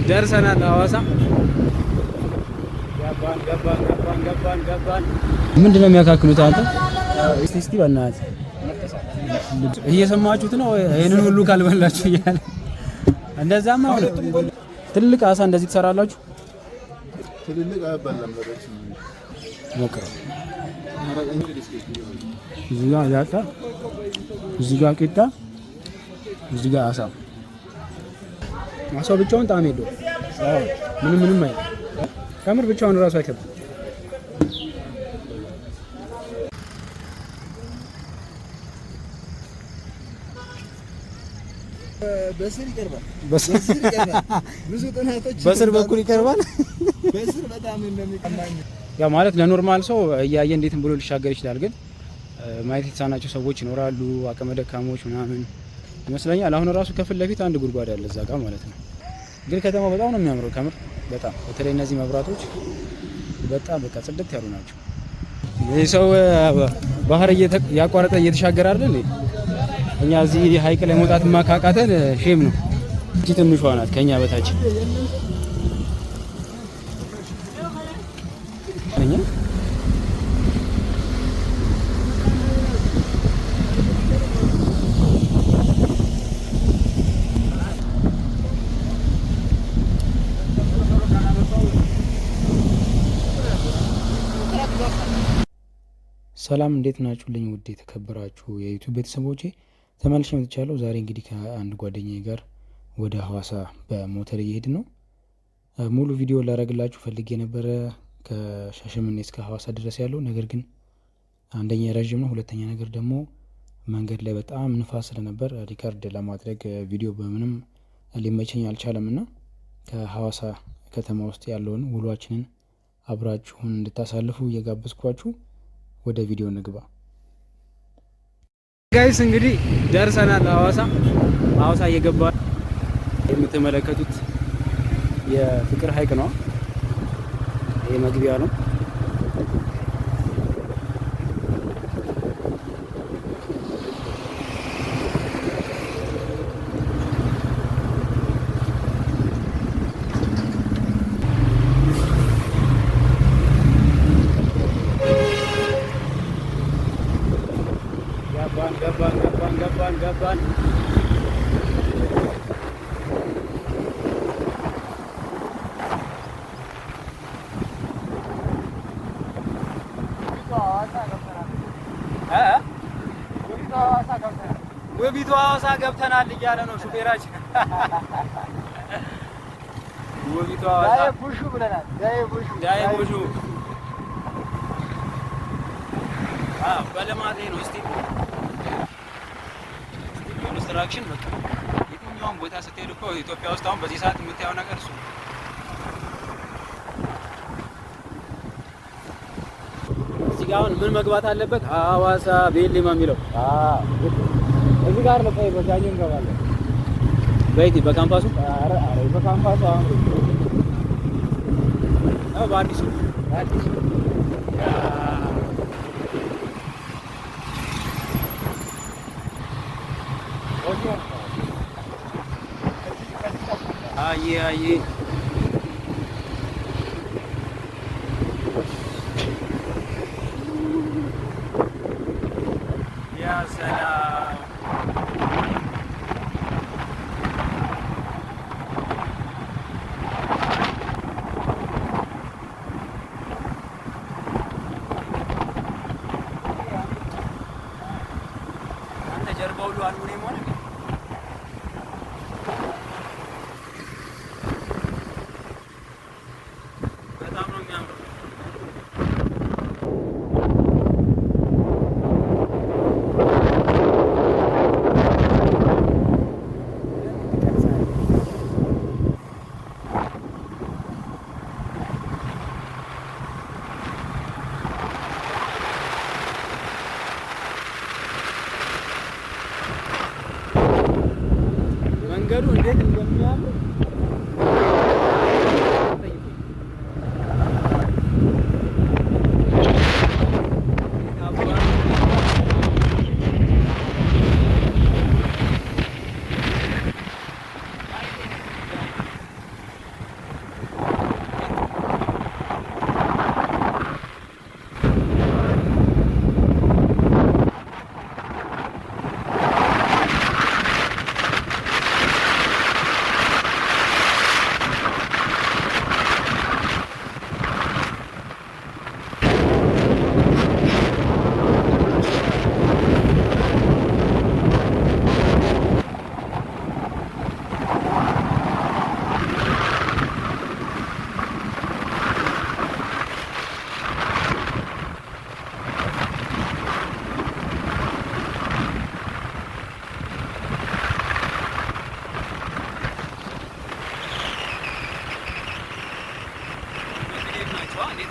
ደርሰናል ሐዋሳ። ገባን ገባን ገባን ገባን ገባን። ምንድን ነው የሚያካክሉት? አንተ እስቲ እስቲ በእናትህ እየሰማችሁት ነው? ይሄንን ሁሉ ካልበላችሁ እያለ እንደዛማ ሆነ። ትልቅ አሳ እንደዚህ ትሰራላችሁ? ትልልቅ አይበላም። ሞክረው። እዚህ ጋር ዳጣ፣ እዚህ ጋር ቂጣ፣ እዚህ ጋር አሳ። አሳው ብቻውን ጣዕም የለውም። ምንም ምንም አይልም። ከምር ብቻውን እራሱ አይከብድም። በስር ይቀርባል። በስር ይቀርባል። ብዙ ጥናቶች በስር በኩል ይቀርባል። በስር በጣም እንደሚቀማኝ ያው ማለት ለ normal ሰው እያየ እንዴትም ብሎ ሊሻገር ይችላል። ግን ማየት የተሳናቸው ሰዎች ይኖራሉ፣ አቅመ ደካሞች ምናምን ይመስለኛል። አሁን ራሱ ከፊት ለፊት አንድ ጉድጓድ አለ እዛ ጋር ማለት ነው። ግን ከተማው በጣም ነው የሚያምረው ከምር በጣም፣ በተለይ እነዚህ መብራቶች በጣም በቃ ጽድት ያሉ ናቸው። ይህ ሰው ባህር ያቋረጠ እየተሻገረ አይደል እንዴ? እኛ እዚህ ሀይቅ ላይ መውጣት ማካቃተን shame ነው። እቺ ትንሿ ናት ከኛ በታች። ሰላም እንዴት ናችሁልኝ? ውድ የተከበራችሁ የ YouTube ቤተሰቦቼ ተመልሼ መጥቻለሁ። ዛሬ እንግዲህ ከአንድ ጓደኛዬ ጋር ወደ ሐዋሳ በሞተር እየሄድን ነው። ሙሉ ቪዲዮ ላረግላችሁ ፈልጌ የነበረ ከሻሸመኔ እስከ ሐዋሳ ድረስ ያለው፣ ነገር ግን አንደኛ ረዥም ነው፣ ሁለተኛ ነገር ደግሞ መንገድ ላይ በጣም ንፋስ ስለነበር record ለማድረግ ቪዲዮ በምንም ሊመቸኝ አልቻለም እና ከሐዋሳ ከተማ ውስጥ ያለውን ውሏችንን አብራችሁን እንድታሳልፉ እየጋበዝኳችሁ ወደ ቪዲዮ እንግባ። Guys እንግዲህ ደርሰናል ሐዋሳ። ሐዋሳ እየገባ የምትመለከቱት የፍቅር ሐይቅ ነው። ይሄ መግቢያ ነው። ገባን ገባን ገባን ገባን ገባን። ውቢቷ ሐዋሳ ገብተናል እያለ ነው ሹፌራችን። ውቢቷ ሐዋሳ ቡሹ ብለናል። ዳይ ቡሹ ዳይ ቡሹ በልማት ነው። እስቲ construction በቃ የትኛውም ቦታ ስትሄድ እኮ ኢትዮጵያ ውስጥ አሁን በዚህ ሰዓት የምታየው ነገር እሱ ነው። እዚህ ጋር አሁን ምን መግባት አለበት? ሐዋሳ ቤሌማ የሚለው እዚህ ጋር ነው። ቆይ በዛኛው እንገባለን። በየት በካምፓሱ? ኧረ ኧረ በካምፓሱ አሁን አዎ፣ በአዲሱ። አዲስ። አየ አየ፣ ያ ሰላም። አንተ ጀርባ ሁሉ አልሙኒየም ሆነ።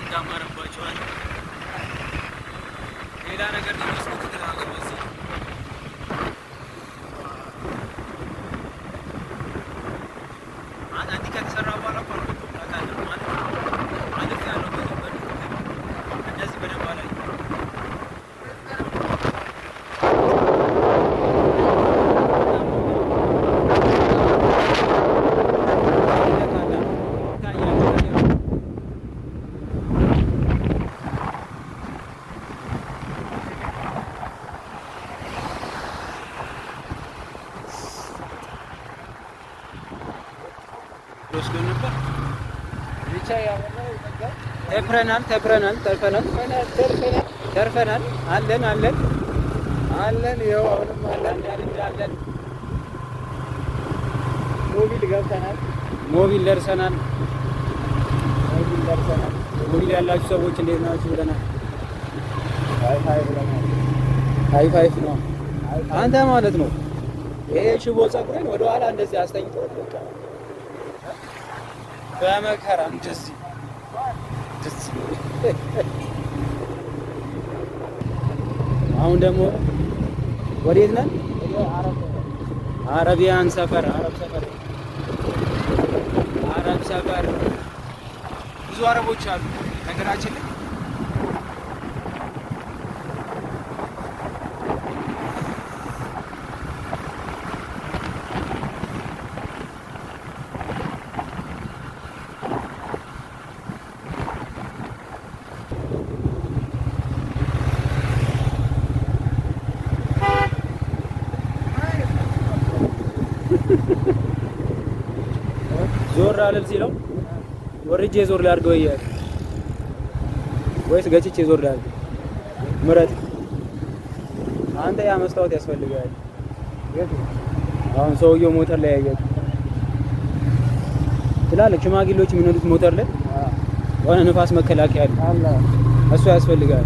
እንዳማረባቸዋል። ሌላ ነገር ሊመስሉት ይችላል። በዚህ እንዲህ ከተሰራ በኋላ እኮ አልወጣሁም ታውቃለህ። ማለት አልፌ ያለው በዚህ በፊት እንደዚህ በደንብ አላየሁም። ወስዶ ነበር። ብቻ ያበላው ይጠጋል። ተፍረናል ተፍረናል ተርፈናል ተርፈናል ተርፈናል አለን አለን አለን። ይኸው አሁንም አለን። አለን። ሞቢል ገብተናል። ሞቢል ደርሰናል። ሞቢል ደርሰናል። ሞቢል ያላችሁ ሰዎች እንዴት ናችሁ ብለናል። Hi hi ብለናል። High five ነው አንተ ማለት ነው። ይሄ ሽቦ ፀጉሬን ወደኋላ እንደዚህ አስተኝቶ በቃ በመከራ እንደዚህ እንደዚህ። አሁን ደግሞ ወዴት ነን? አረቢያን ሰፈር፣ አረብ ሰፈር፣ አረብ ሰፈር። ብዙ አረቦች አሉ ነገራችን ላይ። ዞር አልል ሲለው ወርጄ ዞር ላድርገው እያለ ወይስ ገጭቼ ዞር ላድርገው? ምረጥ አንተ። ያ መስታወት ያስፈልጋል። አሁን ሰውየው ሞተር ላይ ያያችሁ ትላልቅ ሽማግሌዎች የሚነዱት ሞተር ላይ የሆነ ንፋስ መከላከያ አለ። እሱ ያስፈልጋል።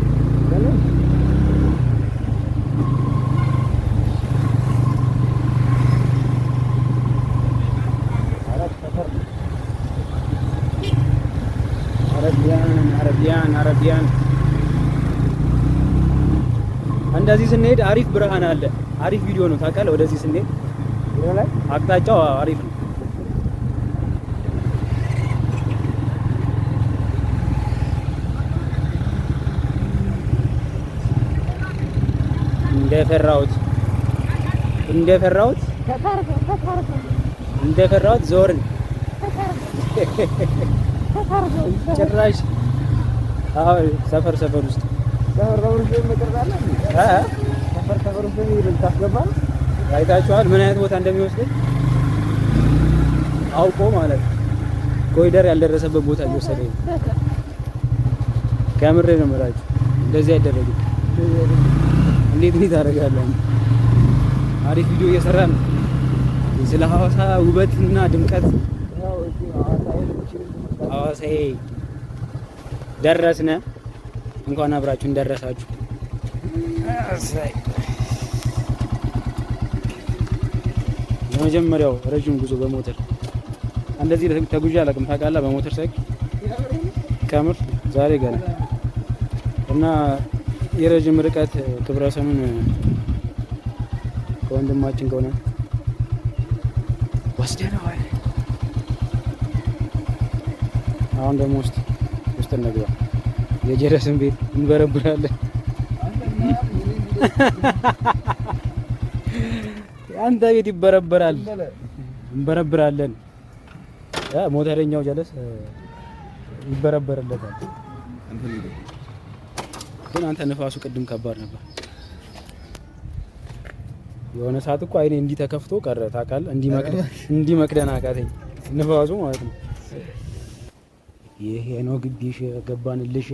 አረቢያን አረቢያን አረቢያን። እንደዚህ ስንሄድ አሪፍ ብርሃን አለ። አሪፍ ቪዲዮ ነው ታውቃለህ። ወደዚህ ስንሄድ አቅጣጫው አሪፍ ነው። እንደፈራሁት እንደፈራሁት እንደፈራሁት ዞርን። ጭራሽ አዎ፣ ሰፈር ሰፈር ውስጥ ሰፈር ሰፈር ውስጥ ታስገባል። አይታችኋል ምን አይነት ቦታ እንደሚወስደኝ አውቆ ማለት ነው። ኮሪደር ያልደረሰበት ቦታ እየወሰደኝ ነው። ከምሬ ነው የምላችሁ። እንደዚህ አይደረግም። እንዴት እንዴት አደርጋለሁ? አሪፍ ቪዲዮ እየሰራ ነው ስለ ሐዋሳ ውበትና ድምቀት። ሐዋሳዬ ደረስነ። እንኳን አብራችሁ እንደረሳችሁ። የመጀመሪያው ረጅም ጉዞ በሞተር እንደዚህ ተጉዤ አላውቅም። ታውቃለህ? በሞተር ሳይክል ከምር ዛሬ ገና እና የረጅም ርቀት ክብረ ወሰኑን ከወንድማችን ከሆነ ወስደነዋል። አሁን ደግሞ ውስጥ ውስጥ እንግባ። የጀረስን ቤት እንበረብራለን። አንተ ቤት ይበረበራል፣ እንበረብራለን። ሞተረኛው ጀለስ ይበረበርለታል። ግን አንተ ንፋሱ ቅድም ከባድ ነበር። የሆነ ሰዓት እኮ አይኔ እንዲህ ተከፍቶ ቀረ ታውቃለህ። እንዲህ መክደን አቃተኝ ንፋሱ ማለት ነው። ይሄ ነው ግቢሽ፣ ገባንልሽ።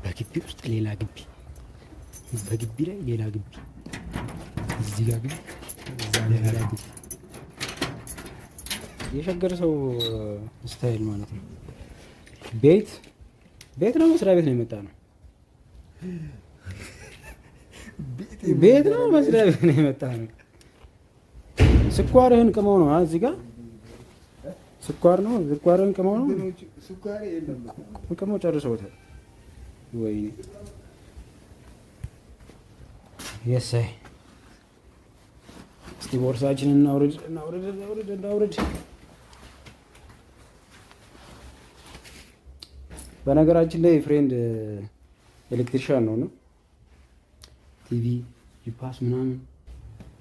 በግቢ ውስጥ ሌላ ግቢ፣ በግቢ ላይ ሌላ ግቢ፣ እዚህ ጋር ግቢ፣ እዛ ሌላ ግቢ። የሸገር ሰው style ማለት ነው። ቤት ቤት ነው፣ መስሪያ ቤት ነው የመጣ ነው። ቤት ነው መስሪያ ቤት ነው የመጣ ነው። ስኳርህን ቅመው ነው እዚህ ጋር ስኳር ነው። ስኳርህን ቅመው ነው። ቅመው ጨርሰውታል። ወይኔ የሳይ እስቲ ቦርሳችንን እናውርድ፣ እናውርድ፣ እናውርድ፣ እናውርድ። በነገራችን ላይ friend electrician ነው ነው ቲቪ ጂፓስ ምናምን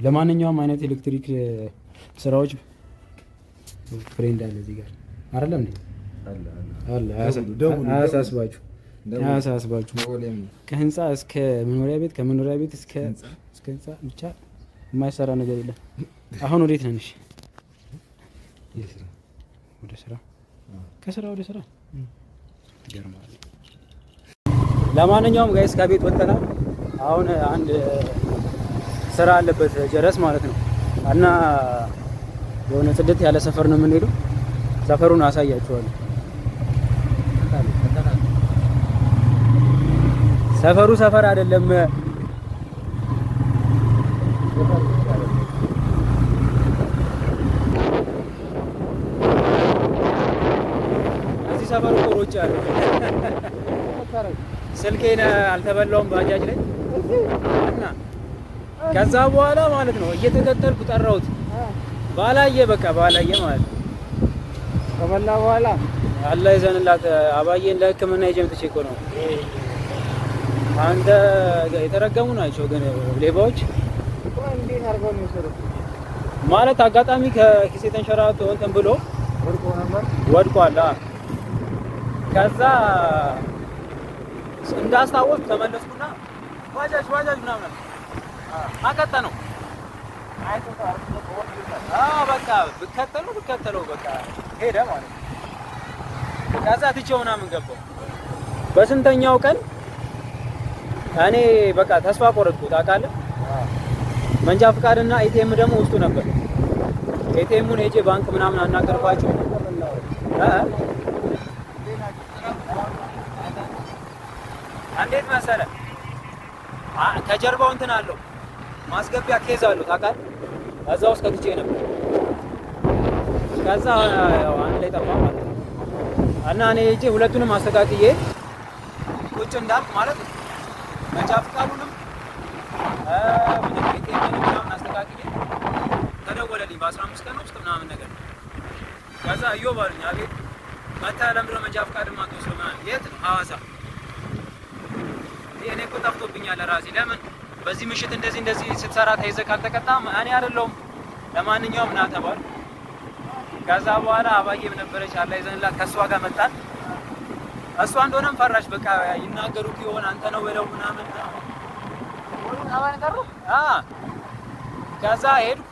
ለማንኛውም አይነት ኤሌክትሪክ ስራዎች friend አለ እዚህ ጋር አይደለም እንዴ? አለ። አያሳስባችሁ፣ አያሳስባችሁ። ከህንፃ እስከ መኖሪያ ቤት፣ ከመኖሪያ ቤት እስከ ህንፃ ብቻ የማይሰራ ነገር የለም። አሁን ወዴት ነን? እሺ ወደ ስራ፣ ከስራ ወደ ስራ። ይገርማል። ለማንኛውም guys ከቤት ወጥተናል። አሁን አንድ ስራ አለበት ጀረስ ማለት ነው እና የሆነ ጽድት ያለ ሰፈር ነው የምንሄደው። ሰፈሩን አሳያችኋለሁ። ሰፈሩ ሰፈር አይደለም። እዚህ ሰፈር እኮ ሮጬ አለ። ስልኬን አልተበላውም ባጃጅ ላይ እና ከዛ በኋላ ማለት ነው እየተከተልኩ ጠራሁት። ባላየ በቃ ባላየ ማለት ነው። ከበላ በኋላ አላህ ይዘንላት። አባዬን ለሕክምና ይዤ መጥቼ እኮ ነው። አንተ የተረገሙ ናቸው ግን ሌባዎች። እንዴት አድርገው ነው የወሰዱት? ማለት አጋጣሚ ከኪሴ ተንሸራቶ እንትን ብሎ ወድቆ ነበር። ወድቋል። ከዛ እንዳስታወስኩ ተመለስኩና ባጃጅ ባጃጅ ምናምን አቀጠ ነው። በቃ ብከተለው ብከተለው በቃ ሄደ ማለት ነው። ከዛ ትቼው ምናምን ገባሁ። በስንተኛው ቀን እኔ በቃ ተስፋ ቆረጥኩ ታውቃለህ። መንጃ ፍቃድና ATM ደግሞ ውስጡ ነበር። ATM ኡን ሄጄ ባንክ ምናምን አናገርኳቸው። እንዴት መሰለህ ከጀርባው እንትን አለው ማስገቢያ case አለው ታውቃለህ። እዛ ውስጥ ከትቼ ነበር። ከዛ አንድ ላይ ጠፋ ማለት ነው። እና እኔ ሄጄ ሁለቱንም አስተካክዬ ቁጭ እንዳልኩ ማለት ነው መንጃ ፍቃዱንም ምንም ATM ምናምን አስተካክዬ ተደወለልኝ በ15 ቀን ውስጥ ምናምን ነገር። ከዛ እዮብ አሉኝ። አቤት። መተህ ለምንድን ነው መንጃ ፍቃድ የማትወስደው ምናምን። የት ነው? ሐዋሳ። እኔ እኮ ጠፍቶብኛል ራሴ። ለምን በዚህ ምሽት እንደዚህ እንደዚህ ስትሰራ ተይዘህ ካልተቀጣም እኔ አይደለሁም። ለማንኛውም ና ተባልኩ። ከዛ በኋላ አባዬም ነበረች አላህ ይዘንላት፣ ከእሷ ጋር መጣን። እሷ እንደሆነም ፈራች። በቃ ይናገሩ ይሆን አንተ ነው ብለው ምናምን። ከዛ ሄድኩ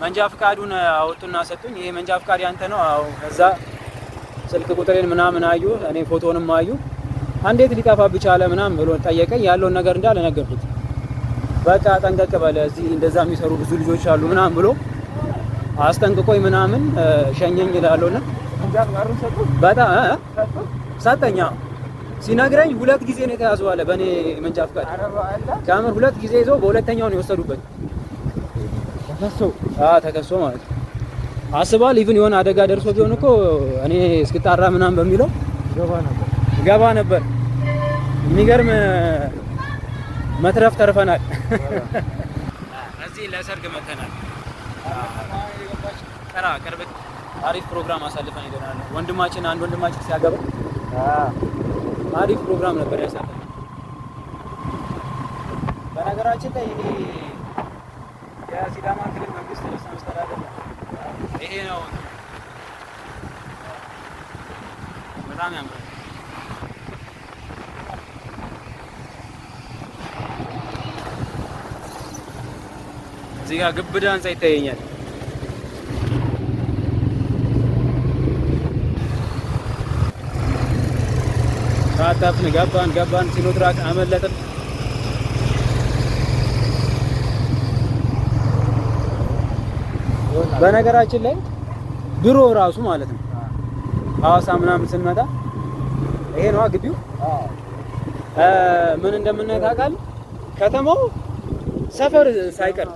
መንጃ ፍቃዱን አወጡና ሰጡኝ። ይሄ መንጃ ፍቃድ ያንተ ነው? አዎ። ከዛ ስልክ ቁጥሬን ምናምን አዩ፣ እኔ ፎቶንም አዩ። እንዴት ሊጠፋብህ ቻለ ምናምን ብሎ ጠየቀኝ። ያለውን ነገር እንዳለ ነገርኩት። በቃ ጠንቀቅ በለ እዚህ እንደዛ የሚሰሩ ብዙ ልጆች አሉ ምናምን ብሎ አስጠንቅቆኝ ምናምን ሸኘኝ እላለሁና በጣም ሰጠኛ። ሲነግረኝ ሁለት ጊዜ ነው የተያዘው አለ በእኔ መንጃ ፍቃድ። ከምር ሁለት ጊዜ ይዘው በሁለተኛው ነው የወሰዱበት። ተከሶ ማለት ነው። አስባል even የሆነ አደጋ ደርሶ ቢሆን እኮ እኔ እስክጣራ ምናምን በሚለው ገባ ነበር። የሚገርም መትረፍ ተርፈናል። እዚህ ለሰርግ መተናል። ቀራ ቅርብ አሪፍ ፕሮግራም አሳልፈን ሄደናል። ወንድማችን አንድ ወንድማችን ሲያገባ አሪፍ ፕሮግራም ነበር ያሳለፈን። በነገራችን ላይ ይሄ የሲዳማ ክልል መንግስት ርዕሰ መስተዳድር ይሄ ነው። በጣም ያምራል። እዚህ ጋር ግብዳ ህንጻ ይታየኛል። ታጣፍን ገባን ገባን ሲኖትራክ አመለጥን። በነገራችን ላይ ድሮ ራሱ ማለት ነው ሐዋሳ ምናምን ስንመጣ ይሄ ነዋ ግቢው። ምን እንደምናይ ታውቃለህ? ከተማው ሰፈር ሳይቀር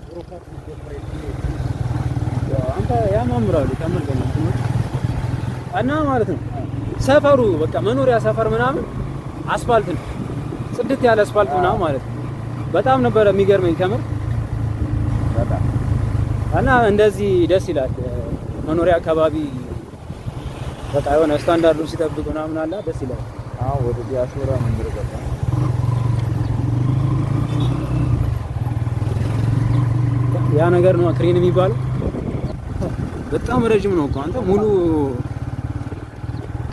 አንተ ያማምራሉ ከምር እና ማለት ነው። ሰፈሩ በቃ መኖሪያ ሰፈር ምናምን አስፋልት ነው፣ ጽድት ያለ አስፋልት ምናምን ማለት ነው። በጣም ነበረ የሚገርመኝ ከምር እና እንደዚህ ደስ ይላል። መኖሪያ አካባቢ በቃ የሆነ ስታንዳርዱን ሲጠብቅ ምናምን አለ ደስ ይላል። አዎ ወደ ዲያስፖራ መንገድ ገባ። ያ ነገር ነው ክሬን የሚባለው። በጣም ረጅም ነው እኮ አንተ ሙሉ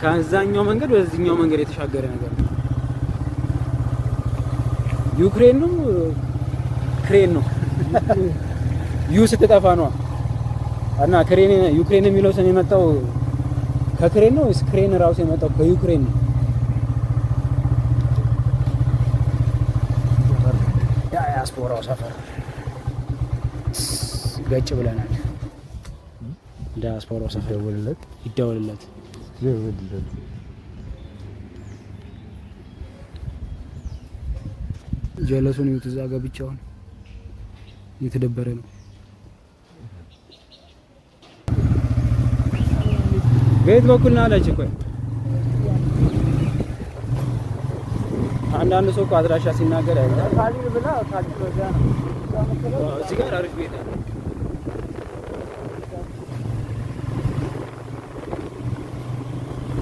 ከዛኛው መንገድ ወደዚህኛው መንገድ የተሻገረ ነገር ነው። ዩክሬን ነው ክሬን ነው U ስትጠፋ ነው። እና ክሬን ዩክሬን የሚለው ስም የመጣው ከክሬን ነው ወይስ ክሬን ራሱ የመጣው ከዩክሬን ነው? ዲያስፖራው ሰፈር ገጭ ብለናል። ዲያስፖራው ሰፈር ይደወልለት ይደወልለት። ይደወልለት። ጀለሱን ይዩት፣ እዛ ጋር ብቻውን እየተደበረ ነው። በየት በኩል ነው አለች። ቆይ አንዳንድ ሰው እኮ አድራሻ ሲናገር ያውቃል። እዚህ ጋር አሪፍ ቤት አለ።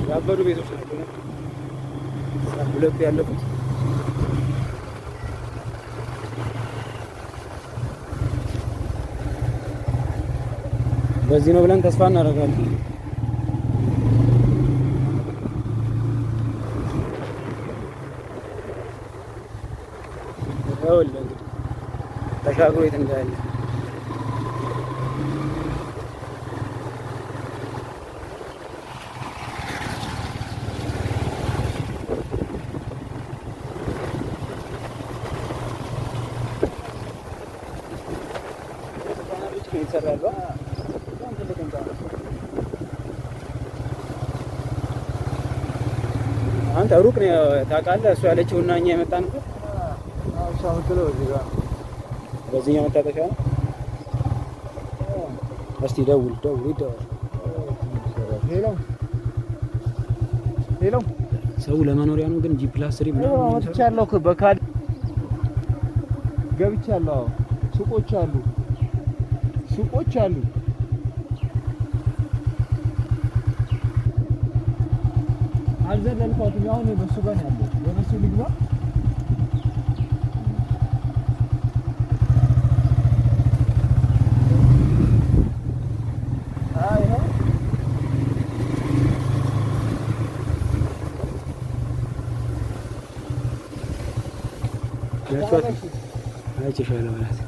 ያበዱ ቤቶች ናቸው ሁለቱ ያለፉት። በዚህ ነው ብለን ተስፋ እናደርጋለን። ይኸውልህ እንግዲህ ተሻግሮ የት እንዳለ አንተ ሩቅ ነው ታውቃለህ። እሱ ያለችው እና እኛ የመጣንበት በዚህኛው መታጠፊያ ነው። እስቲ ደውል ደውል ይደውል። Hello hello፣ ሰው ለመኖሪያ ነው ግን G+3 ምናምን ወጥቻለሁ እኮ በካድ ገብቻለሁ። አዎ ሱቆች አሉ፣ ሱቆች አሉ። አልዘለልኳትም። አሁን በሱ ጋር ነው ያለው። በሱ ልግባ። አይቼሻለሁ በላት።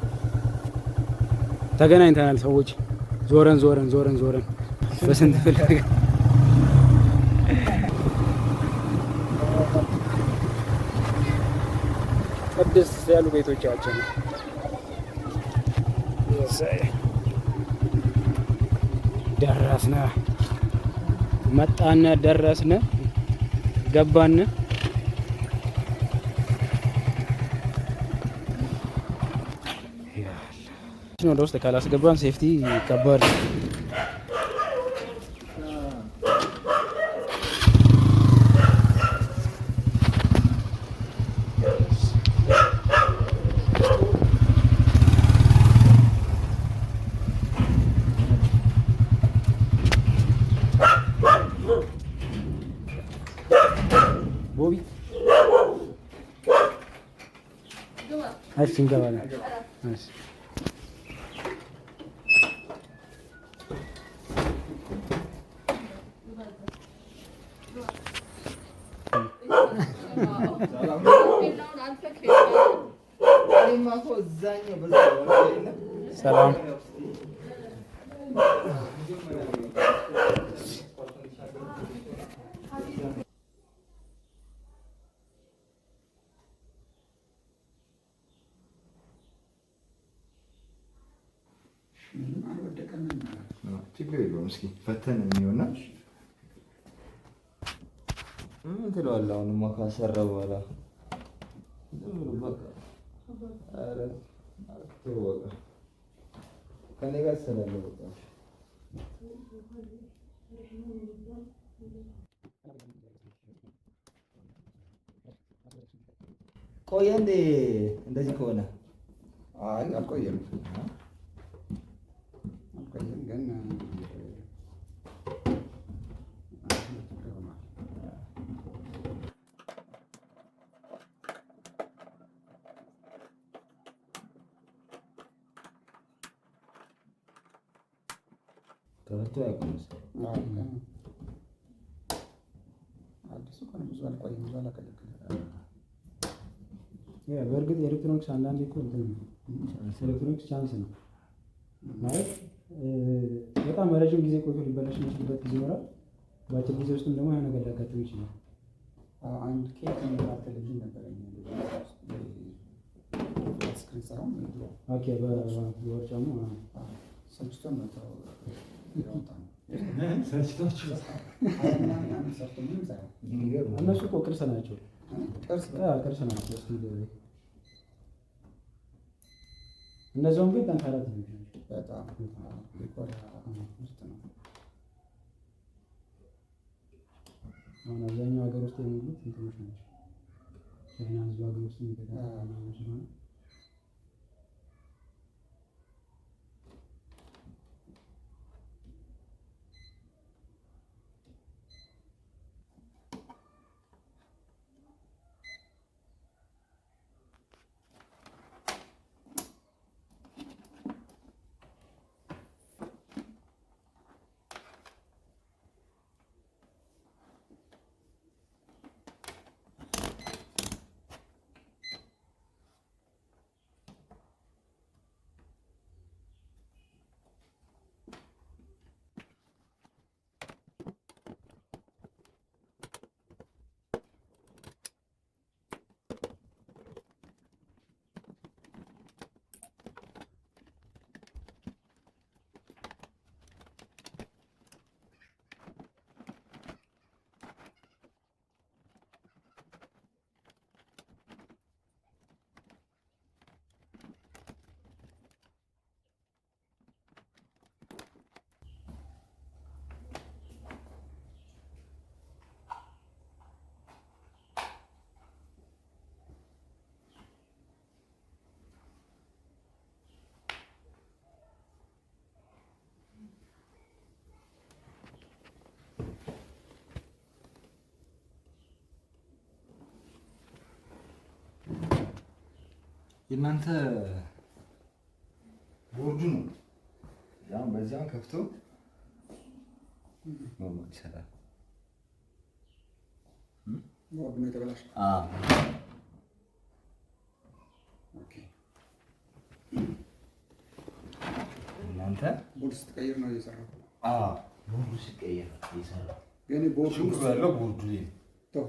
ተገናኝተናል። ሰዎች ዞረን ዞረን ዞረን ዞረን በስንት ፍለጋ ቅድስት ያሉ ቤቶቻችን ደረስነ፣ መጣነ፣ ደረስነ፣ ገባን። ወደ ውስጥ ካላስገባን safety ከባድ ነው። ቦቢ እሺ፣ እንገባለን። እሺ ሰላም ችግር የለውም። እስኪ ፈተን የሚሆና ምን ትለዋለህ? አሁንማ ካሰራ በኋላ ዝም ብሎ በቃ ኧረ ተው በቃ ከእኔ ጋር ትሰራለህ በቃ። ቆየ እንዴ እንደዚህ ከሆነ? አይ አልቆየም፣ አልቆየም ግን ይሆናል። ተበልቶ አያውቅም መሰለኝ። አዲሱ እኮ ነው፣ ብዙ አልቆየም፣ ብዙ አላገለገለም። በእርግጥ ኤሌክትሮኒክስ አንዳንዴ እኮ እንትን ነው፣ ኤሌክትሮኒክስ chance ነው ማለት በጣም ረዥም ጊዜ ቆይቶ ሊበላሽ የሚችልበት ጊዜ ይኖራል። በአጭር ጊዜ ውስጥም ደግሞ የሆነ ነገር ሊያጋጥም ይችላል። አንድ ኬክ የሚባል ቴሌቪዥን ነበረኝ፣ screen ሳይሆን የድሮ። Okay፣ በወርጫሙ ሰልችቶን ነው ያወጣ ነው። ሰልችቷችሁ? ምናምን ዓመት ሰርቶ ምንም ሳይሆን። የሚገርም ነው። እነሱ እኮ ቅርስ ናቸው። ቅርስ። ቅርስ ናቸው። Still እነዚያውም ግን ጠንካራ ቲቪዎች ናቸው። በጣም የኮሪያ ምርት ነው። አሁን አብዛኛው ሀገር ውስጥ የሚሉት እንትኖች ናቸው። ቻይና ህዝብ ሀገር ውስጥ የሚገዛ ምናምን ስለሆነ። የእናንተ ቦርዱ ነው። ያው በዚያም ከፍቶ normal ይሰራል። ቦርድ ነው የተበላሸው። አዎ። Okay። እናንተ ቦርድ ስትቀይር ነው የሰራው። አዎ፣ ቦርዱ ሲቀየር ነው የሰራው። ግን ቦርዱ ችግሩ ያለው ቦርዱ ላይ ነው።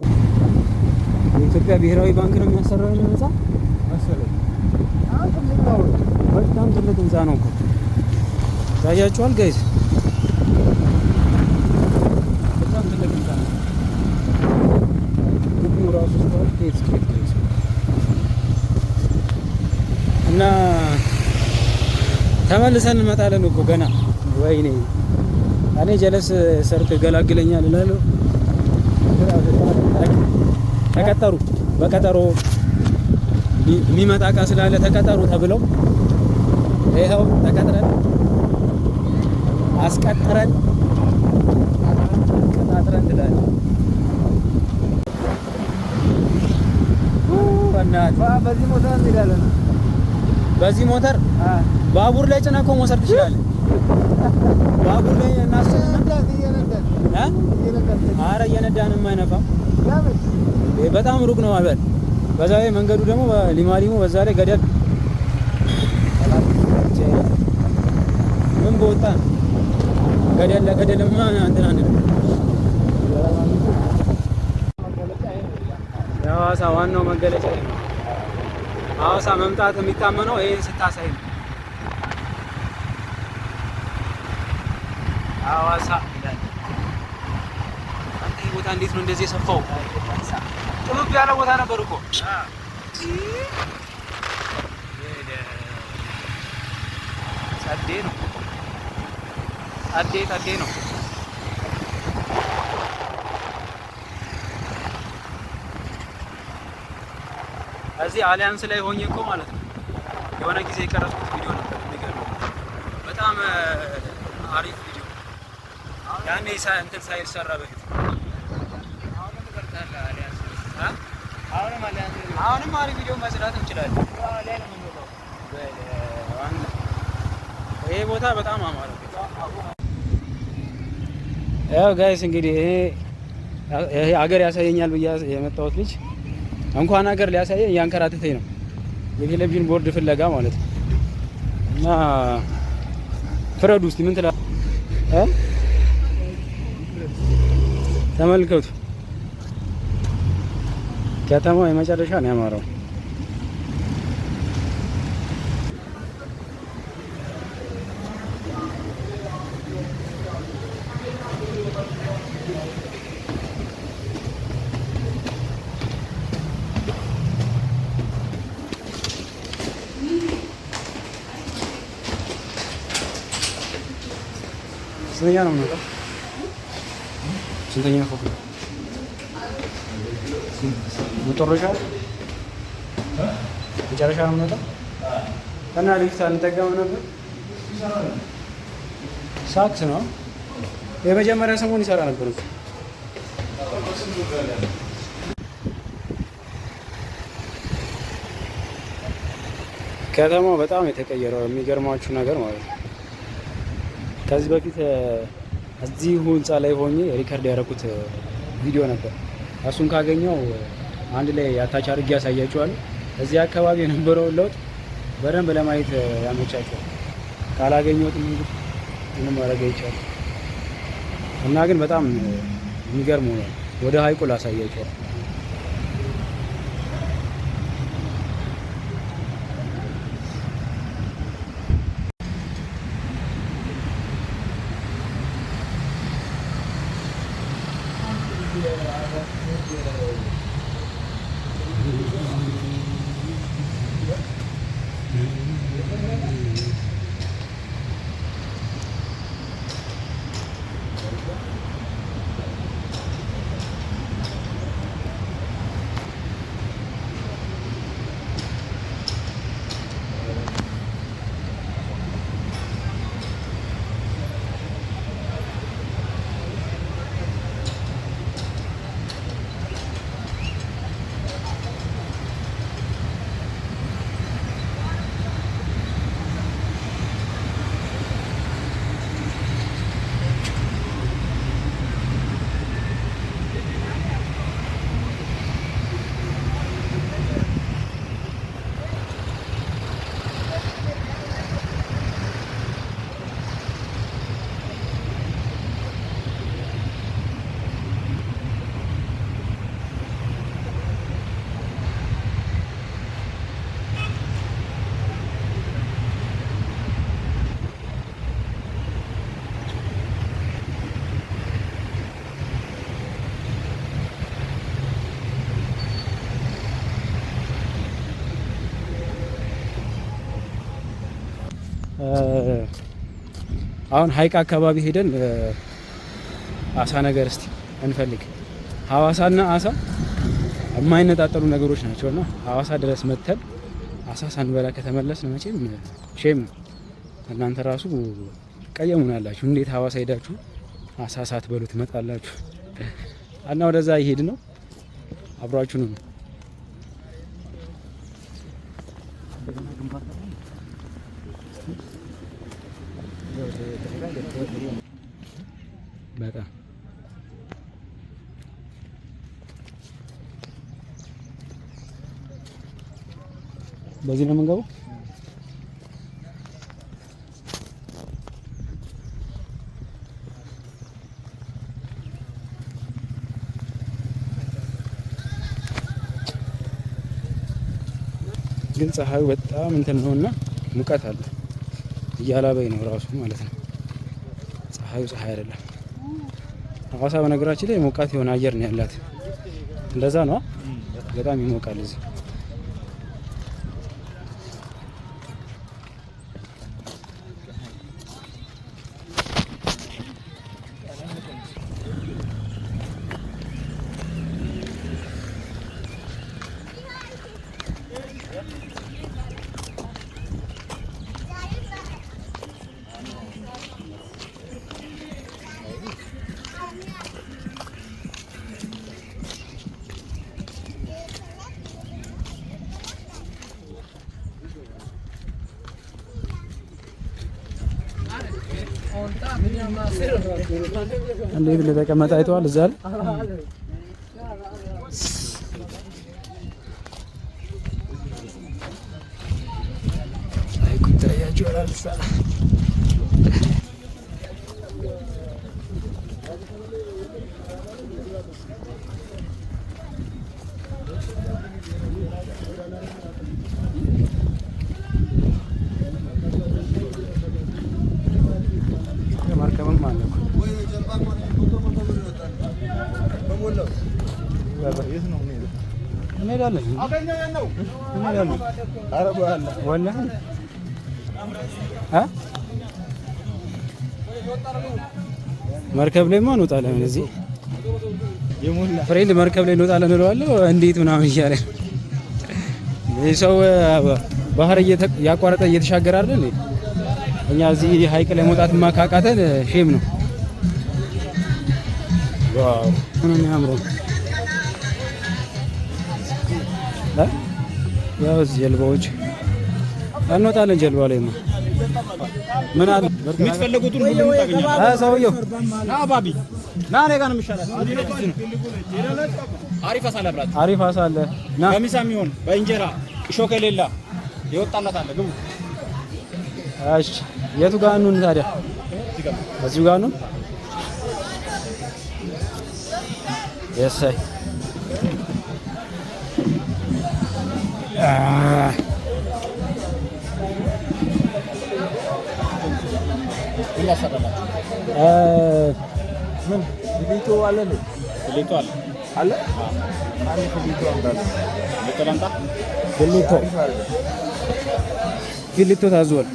የኢትዮጵያ ብሔራዊ ባንክ ነው የሚያሰራው ይሄን ህንጻ መሰለኝ። በጣም ትልቅ ህንጻ ነው እኮ፣ ታያችኋል guys፣ በጣም ትልቅ ህንጻ ነው። ግቢው ራሱ ስታዩት ከየት እስከ የት guys። እና ተመልሰን እንመጣለን እኮ ገና። ወይኔ እኔ ጀለስ ሰርቶ ይገላግለኛል እላለሁ። ተቀጠሩ፣ በቀጠሮ የሚመጣ እቃ ስላለ ተቀጠሩ ተብለው ይኸው ተቀጥረን አስቀጥረን ቀጣጥረን ትላለህ። በእናትህ። በዚህ ሞተር እንሄዳለን። በዚህ ሞተር ባቡር ላይ ጭነህ እኮ መውሰድ ትችላለህ። ባቡር ላይ እናስጭንና እ? ኧረ እየነዳንም አይነፋም። በጣም ሩቅ ነው አበል። በዛ ላይ መንገዱ ደግሞ ሊማሊሞ፣ በዛ ላይ ገደል፣ ምን በወጣ ነው። ገደል ለገደልማ እንትን አንልም። የሐዋሳ ዋናው መገለጫ ይሄ ነው። ሐዋሳ መምጣት የሚታመነው ይሄን ስታሳይ ነው። ሐዋሳ ይላል። አንተ ይህ ቦታ እንዴት ነው እንደዚህ የሰፋው? ጥብብ ያለ ቦታ ነበር እኮ። ጸዴ ነው። ጸዴ ጸዴ ነው። እዚህ አሊያንስ ላይ ሆኜ እኮ ማለት ነው የሆነ ጊዜ የቀረጽኩት ቪዲዮ ነበር። የሚገርመው በጣም አሪፍ ቪዲዮ ያኔ እንትን ሳይሰራ በፊት። አሁንም አሪፍ ቪዲዮ መስራት እንችላለን። ይሄ ቦታ በጣም አማረ። ያው guys እንግዲህ ይሄ አገር ያሳየኛል ብዬ የመጣሁት ልጅ እንኳን ሀገር ሊያሳየኝ እያንከራተተኝ ነው። የቴሌቪዥን ቦርድ ፍለጋ ማለት ነው። እና ፍረዱ እስቲ ምን ትላለህ? ተመልከቱ። ከተማው የመጨረሻ ነው ያማረው። ስንተኛ ነው የምንወጣው? ስንተኛ ፎቅ ነው? መጨረሻ መጨረሻ ነው የምንወጣው። እና ሊፍት አንጠቀምም ነበር። ሳክስ ነው። የመጀመሪያ ሰሞን ይሰራ ነበር እኮ። ከተማው በጣም የተቀየረው የሚገርማችሁ ነገር ማለት ነው። ከዚህ በፊት እዚሁ ህንፃ ላይ ሆኜ record ያደረኩት ቪዲዮ ነበር። እሱን ካገኘው አንድ ላይ attach አድርጌ ያሳያችኋለሁ። እዚህ አካባቢ የነበረውን ለውጥ በደንብ ለማየት ያመቻቸዋል። ካላገኘሁትም እንግዲህ ምንም ማድረግ አይቻልም። እና ግን በጣም የሚገርም ሆኗል። ወደ ሀይቁ ላሳያችኋል። አሁን ሀይቅ አካባቢ ሄደን አሳ ነገር እስቲ እንፈልግ። ሀዋሳና አሳ የማይነጣጠሉ ነገሮች ናቸው እና ሀዋሳ ድረስ መጥተን አሳ ሳንበላ ከተመለስን መቼም shame ነው። እናንተ ራሱ ቀየሙናላችሁ። እንዴት ሀዋሳ ሄዳችሁ አሳ ሳትበሉ ትመጣላችሁ? እና ወደዛ ይሄድ ነው። አብሯችሁ ነው። በጣም በዚህ ነው የምንገባው። ግን ፀሐዩ በጣም እንትን ነውና ሙቀት አለ፣ እያላበኝ ነው ራሱ ማለት ነው። ፀሐዩ ፀሐይ አይደለም። ሐዋሳ በነገራችን ላይ ሞቃት የሆነ አየር ነው ያላት። እንደዛ ነው፣ በጣም ይሞቃል እዚህ። እንዴት እንደተቀመጠ አይተዋል። እዛ ላይ ሐይቁ ይታያችኋል። መርከብም አለ እኮ። እንሄዳለን እንሄዳለን። ወላሂ እ መርከብ ላይማ እንወጣለን። እዚህ friend መርከብ ላይ እንወጣለን እለዋለሁ። እንዴት ምናምን እያለ ነው። ይህ ሰው ባህር ያቋረጠ እየተሻገረ አይደል እንዴ? እኛ እዚህ ሀይቅ ላይ መውጣት ካቃተን shame ነው። Wow ነው የሚያምረው። እ ያው እዚህ ጀልባዎች እንወጣለን። ጀልባ ላይ ነው ምን አለ የምትፈልጉትን ሁሉ ታገኛላችሁ። እ ሰውየው ና ባቢ ና፣ እኔ ጋር ነው የሚሻለው። አሪፍ አሳ ላብላችሁ። አሪፍ አሳ አለ። ና። በሚሳ የሚሆን በእንጀራ እሾህ ከሌላ የወጣላት አለ። ግቡ። እሺ፣ የቱ ጋር እንሁን ታዲያ? እዚሁ ጋር እንሁን። የሳይ ምን ላሰራላችሁ? ምን ፊሊቶ አለ እንዴ? ፊሌቶ አለ። አለ አንድ ፊሊቶ አምጣልኝ። ፊሌቶ ላምጣ። ፊሊቶ ፊሊቶ ታዟል።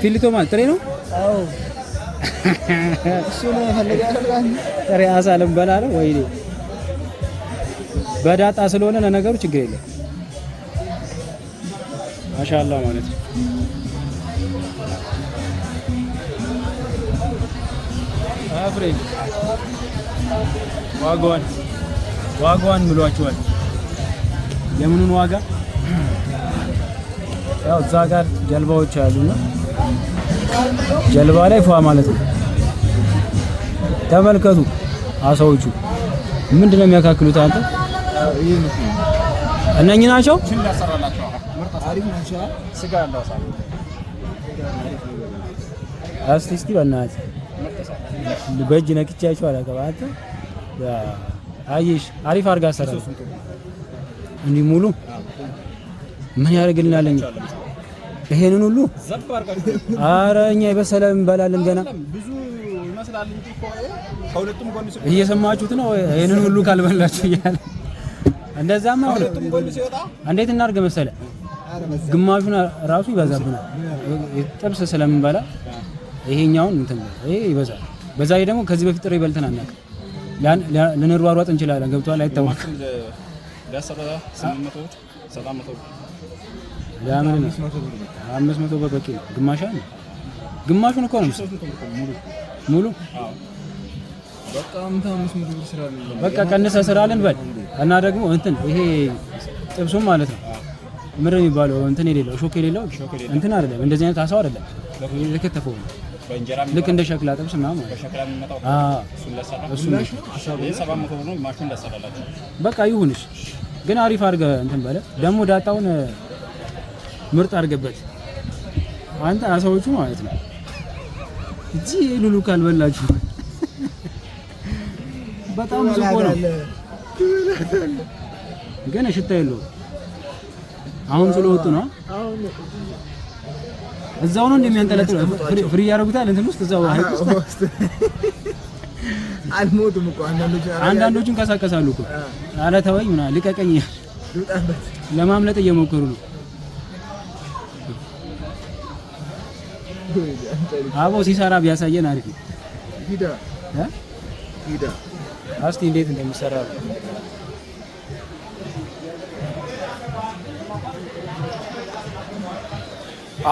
ፊሊቶ ማለት ጥሬ ነው። አዎ፣ እሱ ነው የፈለገ። ጥሬ አሳ ልንበላ ነው። ወይኔ በዳጣ ስለሆነ ለነገሩ ችግር የለም። ማሻአላ ማለት ነው። Friend ዋጋዋን ዋጋዋን ብሏቸዋል። የምኑን ዋጋ? ያው እዛ ጋር ጀልባዎች አሉና ጀልባ ላይ ፏ ማለት ነው። ተመልከቱ አሳዎቹ ምንድን ነው የሚያካክሉት? አንተ እነኚህ ናቸው። ምን ላሰራላችሁ? ምርጥ አሳ። አሪፍ ናቸው። ስጋ ያለው አሳ። እስቲ እስቲ በእናትህ ምርጥ አሳ። በእጅ ነክቻቸው አላውቅም። አንተ አየሽ፣ አሪፍ አድርጋ አሰራር እንዲህ ሙሉ ምን ያደርግልናል? እኛ ይሄንን ሁሉ ዘብ አድርጋችሁ አረ እኛ የበሰለ እንበላለን ገና። ብዙ ይመስላል እንጂ እኮ ከሁለቱም ጎን ሲወጣ እየሰማችሁት ነው። ይሄንን ሁሉ ካልበላችሁ እያለ እንደዛማ ሆነ። ከሁለቱም ጎን ሲወጣ እንዴት እናድርግ መሰለ፣ ግማሹን ራሱ ይበዛብናል። ጥብስ ስለምንበላ ይሄኛውን እንትን ይሄ ይበዛል። በዛ ላይ ደግሞ ከዚህ በፊት ጥሬ በልተን አናውቅም። ልንሯሯጥ እንችላለን። ገብቷል? አይታወቅም። ሊያሰራ 800 ብር፣ 700 ብር። ለምን ነው 500 ብር በቂ ነው። ግማሽ ነው። ግማሹን እኮ ነው ሙሉ። ሙሉ። በቃ አንተ 500 ብር ስራ አለ። በቃ ቀንሰ ስራለን በል እና ደግሞ እንትን ይሄ ጥብሱም ማለት ነው ምንድን ነው የሚባለው? እንትን የሌለው እሾክ የሌለው እንትን አይደለም። እንደዚህ አይነት አሳው አይደለም። የተከተፈው ነው። በእንጀራ ልክ እንደ ሸክላ ጥብስ ምናምን ማለት ነው። በሸክላ የሚመጣው አዎ እሱን ላሰራ። እሱን ይሄ 700 ብር ነው። ግማሹን ላሰራላችሁ። በቃ ይሁንሽ። ግን አሪፍ አድርገህ እንትን በለ። ደግሞ ዳጣውን ምርጥ አድርገበት አንተ አሳዎቹ ማለት ነው። እዚህ ሉሉ ካልበላችሁ በጣም ብዙ እኮ ነው፣ ግን ሽታ የለውም። አሁን ስለወጡ ነው። እዛው ነው እንደሚያንጠለጥለው free ያደርጉታል እንትን ውስጥ እዛው ሀይቅ ውስጥ። አልሞቱም እኮ አንዳንዶቹ። አንዳንዶቹን እንቀሳቀሳሉ እኮ፣ ኧረ ተወኝ ምናምን ልቀቀኝ እያሉ ልውጣበት። ለማምለጥ እየሞከሩ ነው። አቦ ሲሰራ ቢያሳየን አሪፍ ነው። ሂዳ እ? ሂዳ። እስቲ እንዴት እንደሚሰራ ነው።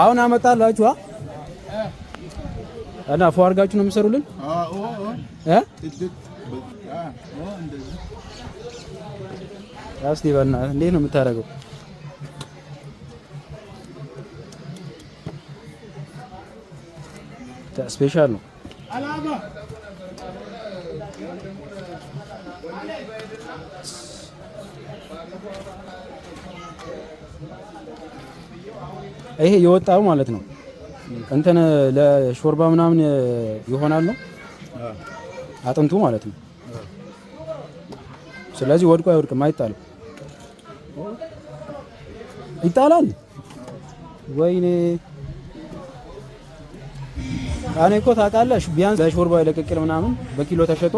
አሁን አመጣላችሁ እና ፎ አድርጋችሁ ነው የምሰሩልን እ? እስቲ በእናትህ እንዴት ነው የምታደርገው? Special ነው። ይሄ የወጣው ማለት ነው። እንትን ለሾርባ ምናምን ይሆናል ነው አጥንቱ ማለት ነው። ስለዚህ ወድቆ አይወድቅም፣ አይጣልም። ይጣላል። ወይኔ እኔ እኮ ታውቃለህ፣ ቢያንስ ለሾርባ ለቅቅል ምናምን በኪሎ ተሸጦ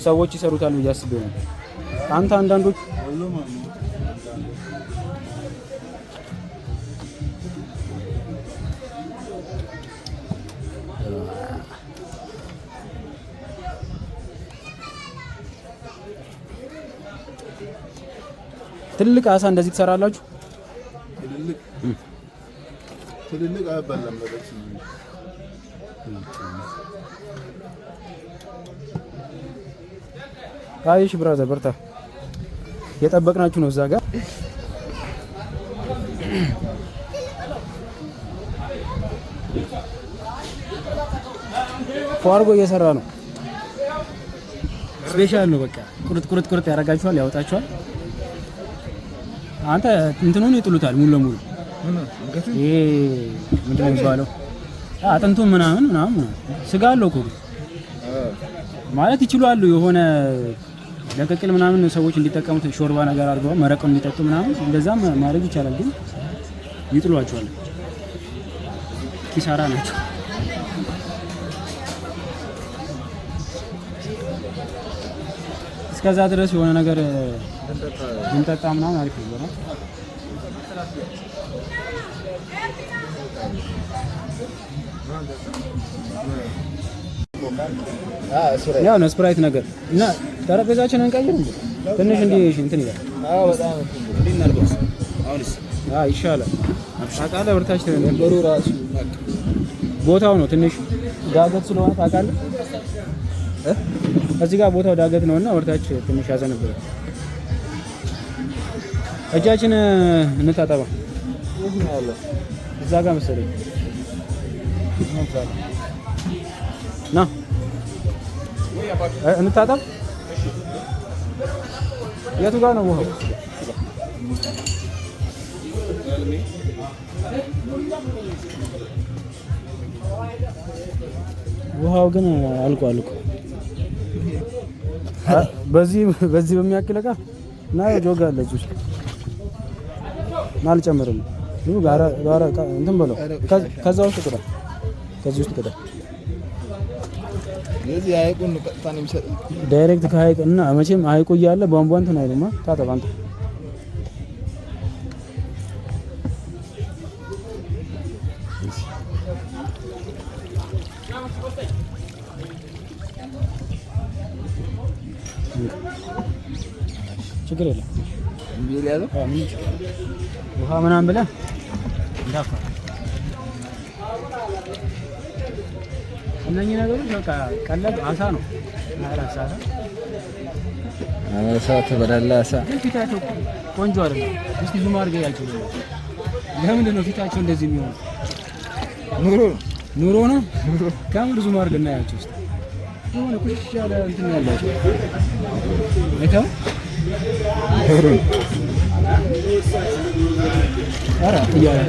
ሰዎች ይሰሩታል ብዬ አስቤ ነበር። አንተ አንዳንዶች ትልቅ አሳ እንደዚህ ትሰራላችሁ? ትልልቅ አይበላም። በጥብስ ነው እንጂ። አይሽ brother በርታ። የጠበቅናችሁ ነው እዛ ጋር። ፏርጎ እየሰራ ነው። Special ነው። በቃ ቁርጥ ቁርጥ ቁርጥ ያደርጋችኋል፣ ያወጣችኋል። አንተ እንትኑን ይጥሉታል ሙሉ ለሙሉ። ይሄ ምንድን ነው የሚባለው? አጥንቱን ምናምን ምናምን ስጋ አለው እኮ ግን ማለት ይችላሉ። የሆነ ለቅቅል ምናምን ሰዎች እንዲጠቀሙት ሾርባ ነገር አድርገው መረቁን እንዲጠጡ ምናምን እንደዛም ማድረግ ይቻላል። ግን ይጥሏቸዋል። ኪሳራ ናቸው። እስከዛ ድረስ የሆነ ነገር ብንጠጣ ምናምን አሪፍ ነበር። ያው ነው ስፕራይት ነገር እና ጠረጴዛችንን እንቀይር እንዴ? ትንሽ እንዲህ እንትን ይላል። አዎ ይሻላል። ታውቃለህ፣ ብርታች ወንበሩ ራሱ ቦታው ነው ትንሽ ዳገት ስለሆነ ታውቃለህ፣ እዚህ ጋር ቦታው ዳገት ነውና ወርታች ትንሽ ያዘንብላል። እጃችን እንታጠባ። የት ነው ያለው? እዛ ጋር መሰለኝ። ና እንታጠብ። የቱ ጋር ነው ውሃው? ውሃው ግን አልቋል እኮ በዚህ በዚህ በሚያክል እቃ እና ጆግ አለ እዚህ ውስጥ እና አልጨምርም። ጋራ እንትን በለው፣ ከዛ ውስጥ ቅዳ፣ ከዚህ ውስጥ ቅዳ። የዚህ የሀይቁን ቀጥታ ነው የሚሰጠው። Direct ከሀይቅ እና መቼም ሀይቁ እያለ ቧንቧ እንትን አይልማ። ታጠብ አንተ። ችግር የለም። እምቢ ያለው ውሃ ምናምን ብለህ እንዳፋ እነኚህ ነገሮች በቃ ቀለብ አሳ ነው። አሳ አሳ ትበላለህ? አሳ ግን ፊታቸው ቆንጆ አይደለም። እስቲ zoom አድርገህ ያቸው። ለምንድን ነው ፊታቸው እንደዚህ የሚሆነው? ኑሮ ነው ኑሮ ነው። ከምር zoom አድርገህ እናያቸው እስቲ። የሆነ ቁሽሽ ያለ እንትን ያላቸው አይተኸው? ኑሮ ነው። ኧረ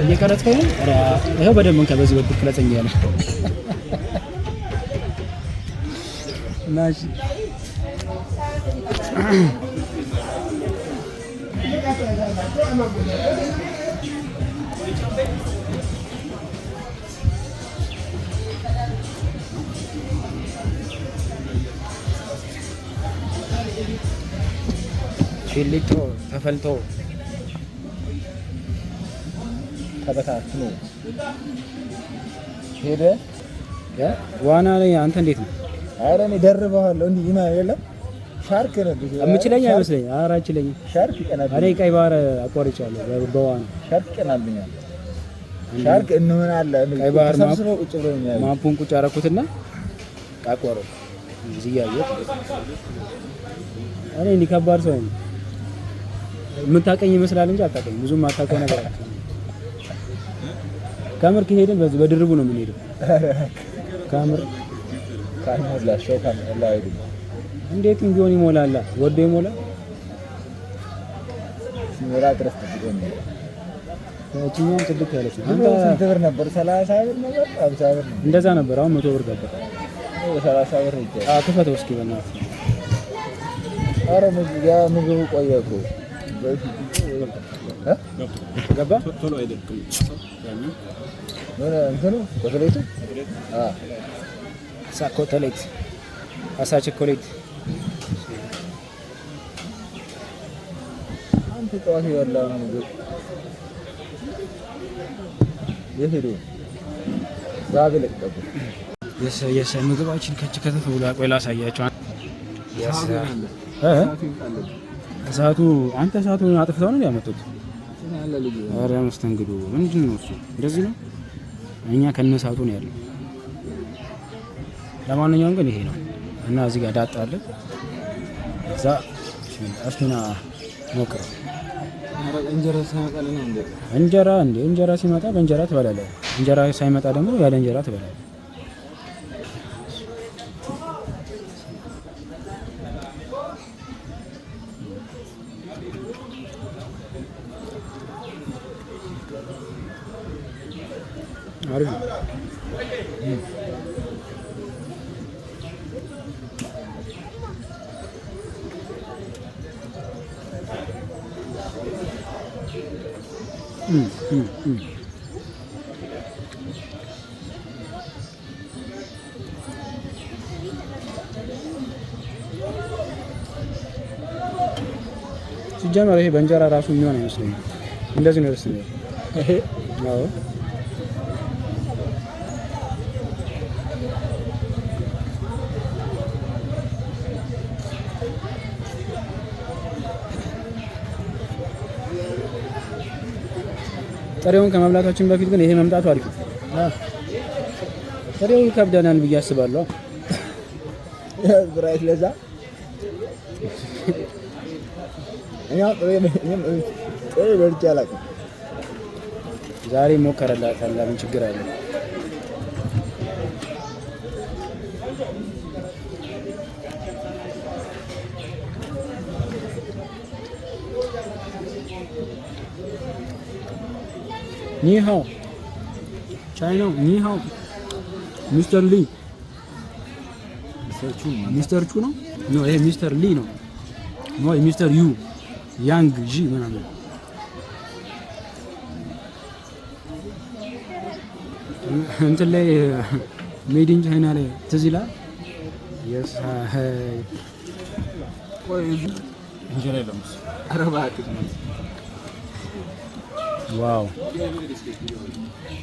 እየቀረጽከኝ ነው? ኧረ ይኸው በደንብ እንካ፣ በዚህ በኩል ቅረጸኝ እያለ እና እሺ ሺሊቶ ተፈልቶ ተበታትኖ ሄደ። ዋና ላይ አንተ እንዴት ነው? ኧረ እኔ ደርበዋለሁ። እንዲህ ይማ የለም ሻርክ ነው የምችለኝ አይመስለኝም። ኧረ አይችለኝም። ሻርክ ይቀናብኛል። እኔ ቀይ ባህር አቋርጫለሁ በዋና። ሻርክ ይቀናብኛል። ሻርክ እንሆናለን። ቀይ ባህር ተሰብስበው ቁጭ ብለው ነው የሚያዩት። map ኡን ቁጭ አደረኩትና አቋረጥኩ። እዚህ እያየሁት እኔ እንዲህ ከባድ ሰው ነኝ። የምታውቀኝ ይመስላል እንጂ አታውቀኝም። ብዙም አታውቀው ነገር አለ። ከምር ከሄድን በዚህ በድርቡ ነው የምንሄደው። ከምር ካልሞላ ሾው ካልሞላ አይሄድም። እንዴትም ቢሆን ይሞላላ። ወዶ ይሞላል። ሲሞላ ድረስ ጠብቆ ነው። እችኛዋን ጽድት ያለች ነው። አንተ ስንት ብር ነበር? 30 ብር ነበር፣ 50 ብር ነበር። እንደዛ ነበር። አሁን 100 ብር ገባ። 30 ብር ይቻላል። አዎ ክፈተው እስኪ በእናትህ። ኧረ ያ ምግቡ ቆየ እኮ በፊት እ? ገባ። ቶሎ አይደርቅም። ያኛው ምን እንትኑ ኮተሌቱ? አዎ። አሳ ኮተሌት፣ አሳ ቸኮሌት። አንተ ጠዋት የበላው ነው ምግብ የት ሄዶ ዛግ ለቀቀብህ። የሰ ምግባችን ከች ከተፍ ብሎ ቆይ ላሳያቸው። እ? እሳቱ አንተ እሳቱን አጥፍተው ነው ያመጡት። ኧረ መስተንግዶ ምንድን ነው እሱ? እንደዚህ ነው። እኛ ከነ እሳቱ ነው ያለው። ለማንኛውም ግን ይሄ ነው እና እዚህ ጋር ዳጣ አለ። እዛ እስኪና ሞክረው። እንጀራ ሳይመጣልህ ነው እንዴ? እንጀራ እንዴ እንጀራ ሲመጣ በእንጀራ ትበላለህ። እንጀራ ሳይመጣ ደግሞ ያለ እንጀራ ትበላለህ። አሪፍ ነው። እም እም እም ሲጀመር ይሄ በእንጀራ ራሱ የሚሆን አይመስለኝም። እንደዚህ ነው ደስ የሚለው። አዎ። ጥሬውን ከመብላታችን በፊት ግን ይሄ መምጣቱ አሪፍ ነው። ጥሬው ይከብደናል ብዬ አስባለሁ። ብራይት ለዛ እኔ አሁን ጥሬ በልቼ አላውቅም። ዛሬ ሞከረላታል። ምን ችግር አለ? 你好，ቻይናው 你好 ሚስተር ሊ። ሚስተር ቹ ነው። No፣ ይሄ ሚስተር ሊ ነው። No፣ mister ዩ ያንግ ጂ ምናምን። እንትን ላይ Made in China ላይ ትዝ ይላል። Yes. እንጀራ የለም እሱ። ኧረ እባክህ። Wow፣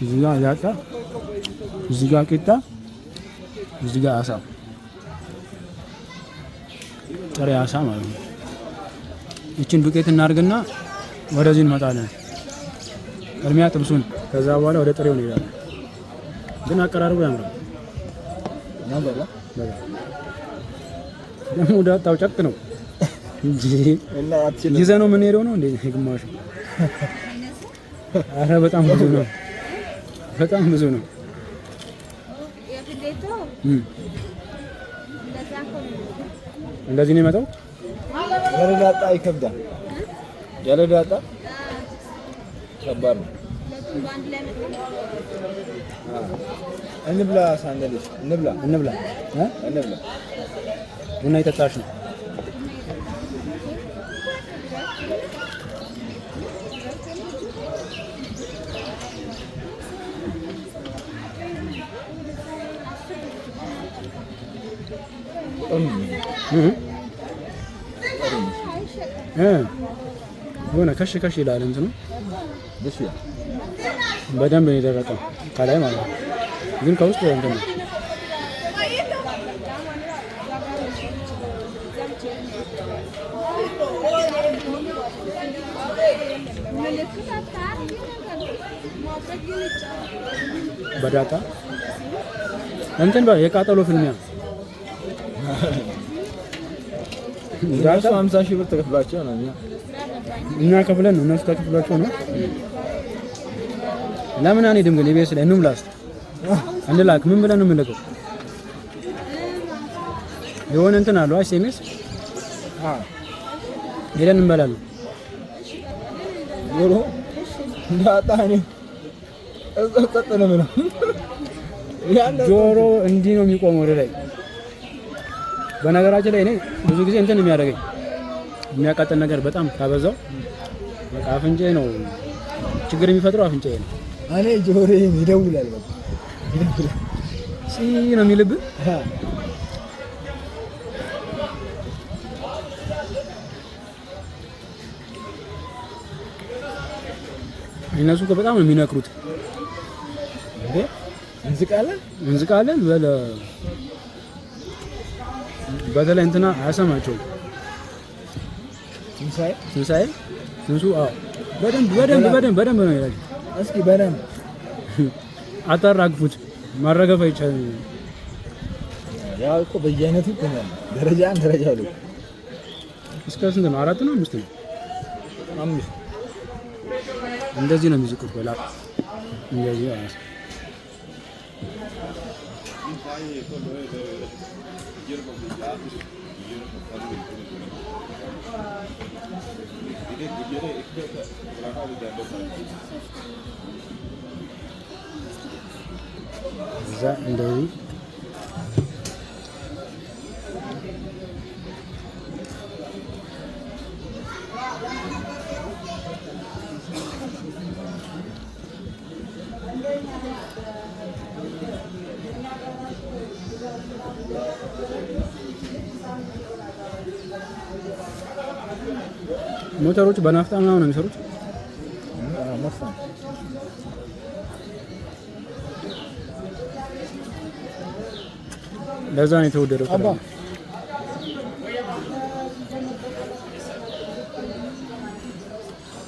እዚህ ጋር ዳጣ፣ እዚህ ጋር ቂጣ፣ እዚህ ጋር አሳ፣ ጥሬ አሳ ማለት ነው። ይችን ዱቄት እናድርግና ወደዚህ እንመጣለን። ቅድሚያ ጥብሱን፣ ከዛ በኋላ ወደ ጥሬው እንሄዳለን። ግን አቀራረቡ ያምራል። ያምራል። በጣም። ደግሞ ዳጣው ጨቅ ነው እንጂ እና አትችልም። ይዘህ ነው የምንሄደው ነው እንዴ? ግማሹ። አረ በጣም ብዙ ነው፣ በጣም ብዙ ነው። እም እንደዚህ ነው የመጣው። ያለ ዳጣ ይከብዳል። ያለ ዳጣ ከባድ ነው። እንብላ፣ ሳንደልሽ እንብላ፣ እንብላ እ እንብላ። ቡና እየጠጣች ነው። እ እ የሆነ ከሽ ከሽ ይላል እንትኑ። ደስ ይላል። በደንብ ነው የደረቀው ከላይ ማለት ነው፣ ግን ከውስጥ እንትን ነው። በዳጣ እንትን የቃጠሎ ፍልሚያ። እነሱ 50,000 ብር ተከፍሏቸው ነው፣ እኛ እኛ ከፍለን ነው፣ እነሱ ተከፍሏቸው ነው። ለምን አንሄድም ግን? ኢቢኤስ ላይ እንሙላ እስኪ፣ እንላክ። ምን ብለን ነው የምንልከው? የሆነ እንትን አለው SMS ሄደን እንበላለን። ጆሮ እንዳጣ እኔ እዛው ጸጥ ነው የምለው። ጆሮ እንዲህ ነው የሚቆመው ወደ ላይ። በነገራችን ላይ እኔ ብዙ ጊዜ እንትን የሚያደርገኝ የሚያቃጥል ነገር በጣም ካበዛው በቃ አፍንጫዬ ነው ችግር የሚፈጥረው፣ አፍንጫዬ ነው። እኔ ጆሮዬን ይደውላል፣ በቃ ይደውላል። ሲ ነው የሚልብህ። እነሱ እኮ በጣም ነው የሚነክሩት። እንዴ እንዝቃለን እንዝቃለን በለ በተለይ እንትና አያሰማቸውም። ትንሣኤ ትንሣኤ ትንሱ፣ አዎ በደንብ በደንብ በደንብ በደንብ ነው ይላል። እስኪ በደንብ አታራግፉት፣ ማራገፍ አይቻልም። ያው እኮ በየአይነቱ እኮ ነው ያለው። ደረጃ አንድ ደረጃ ሁለት እስከ ስንት ነው? አራት ነው አምስት ነው? አምስት እንደዚህ ነው የሚዝቁት። በላ እንደዚህ አዎ። እዛ እንደዚህ ሞተሮቹ በናፍጣ ምናምን ነው የሚሰሩት። መፋ ለዛ ነው የተወደደው። አባ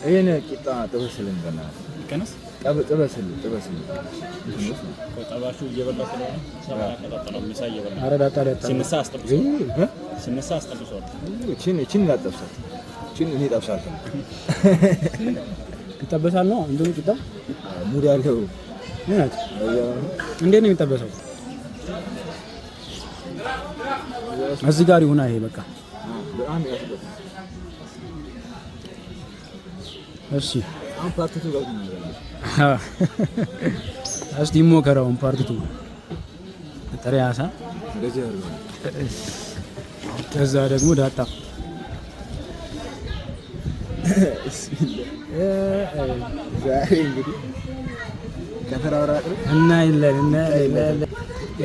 ይሄን ቂጣ ጥበስልን በእናትህ ይቀነስ ጥበስልን ጥበስልን ቆጠባችሁ እየበላ ስለሆነ ሰባ ያቀጣጠለው ምሳ እየበላ ኧረ ዳጣ ዳጣ ሲነሳ አስጠብሷል። ሲነሳ አስጠብሷል። እቺን እቺን ላጠብሳት እቺን እኔ ጠብሳለሁ። ይጠበሳል ነው እንትኑ ቂጣው ሙድ ያለው እውነት እንዴት ነው የሚጠበሰው? እዚህ ጋር ይሁና ይሄ በቃ በጣም ያስጠብሳል። እሺ አሁን part two ገብቶ ነው። እስቲ ይሞከረውን part two ጥሬ አሳ እንደዚህ አድርገው ከዛ ደግሞ ዳጣ ዛሬ እንግዲህ ከተራራቅን እናያለን እናያለን።